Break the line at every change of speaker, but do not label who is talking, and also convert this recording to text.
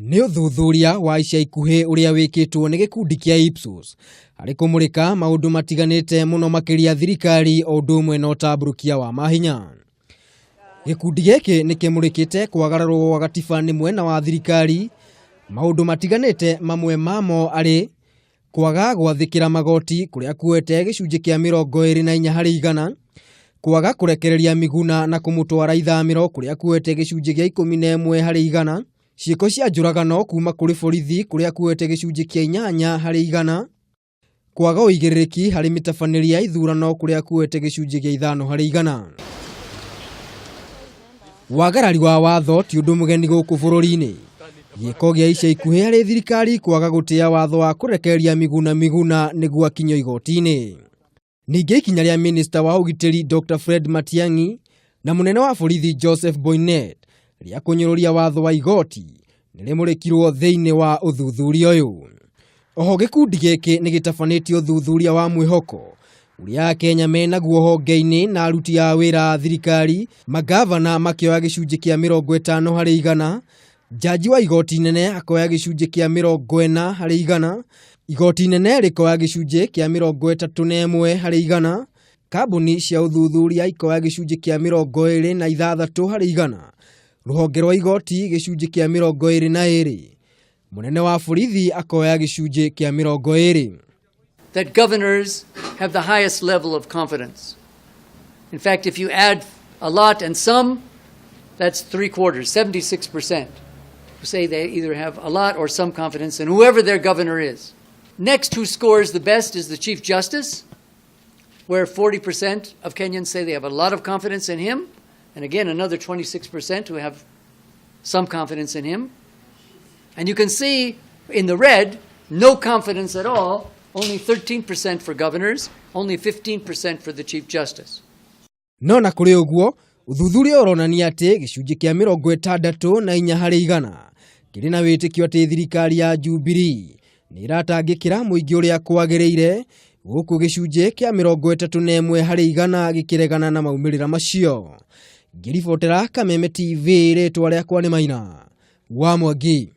Nĩ ũthuthuria wa ica ikuhĩ ũrĩa wĩkĩtwo nĩ gĩkundi kĩa Ipsos harĩ kũmũrĩka maũndũ matiganĩte mũno makĩria thirikari o ũndũ ũmwe na ũtambũrũkia wa mahinya. Gĩkundi gĩkĩ nĩ kĩmũrĩkĩte kwagararwo gwa gatiba nĩ mwena wa thirikari, maũndũ matiganĩte mamwe mamo arĩ kwaga gwathĩkĩra magoti kũrĩa kuoete gĩcunjĩ kĩa 24 harĩ igana, kwaga kũrekereria Miguna na kũmũtwara ithamĩro kũrĩa kuoete gĩcunjĩ gĩa 11 harĩ igana, ciĩko cia njũragano kuma kũrĩ borithi kũrĩa kuoete gĩcunjĩ kĩa 8 harĩ igana, kwaga ũigĩrĩrĩki harĩ mĩtabanĩrie ya ithurano kũrĩa kuoete gĩcunjĩ gĩa 5 harĩ igana. Wagarari wa watho ti ũndũ mũgeni gũkũ bũrũri-inĩ. Gĩko gĩa ica ikuhĩ harĩ thirikari kwaga gũtĩa watho wa kũrekereria Miguna Miguna nĩguo akinyio igoti-inĩ. Ningĩ ikinya rĩa minista wa ũgitĩri Dr. Fred Matiang'i na mũnene wa borithi Joseph Boynet rĩa kũnyũrũria watho wa igoti nĩ rĩmũrĩkirwo thĩinĩ wa ũthuthuria ũyũ. Oho gĩkundi gĩkĩ nĩ gĩtabanĩtie ũthuthuria wa mwĩhoko ũrĩa Akenya menaguo honge-inĩ na aruti a wĩra a thirikari, magavana makĩoya gĩcunjĩ kĩa 50 harĩ igana, jaji wa igoti inene akoya gĩcunjĩ kĩa 40 harĩ igana, igoti inene rĩkoya gĩcunjĩ kĩa 31 harĩ igana, kambuni cia ũthuthuria ikoya gĩcunjĩ kĩa 26 harĩ igana, rũhonge rwa igoti gĩcunjĩ kĩa 22, mũnene wa borithi akoya gĩcunjĩ kĩa 20.
That governors have the highest level of confidence. In fact, if you add a lot and some, that's 3/4, 76%, who say they either have a lot or some confidence in whoever their governor is. Next, who scores the best is the Chief Justice, where 40% of Kenyans say they have a lot of confidence in him, and again, another 26% who have some confidence in him. And you can see in the red, no confidence at all, only 13% for governors, only 15% for the Chief Justice.
No na kũrĩ ũguo, ũthuthuria ũronania atĩ gĩcunjĩ kĩa 64 harĩ igana kĩrĩ na wĩtĩkio atĩ thirikari ya Jubilee nĩ ĩratangĩkĩra mũingĩ ũrĩa kwagĩrĩire, gũkũ gĩcunjĩ kĩa 31 harĩ igana gĩkĩregana na maumĩrĩra macio. Ngĩribotera Kameme TV, rĩtwa rĩakwa nĩ Maina wa Mwangi.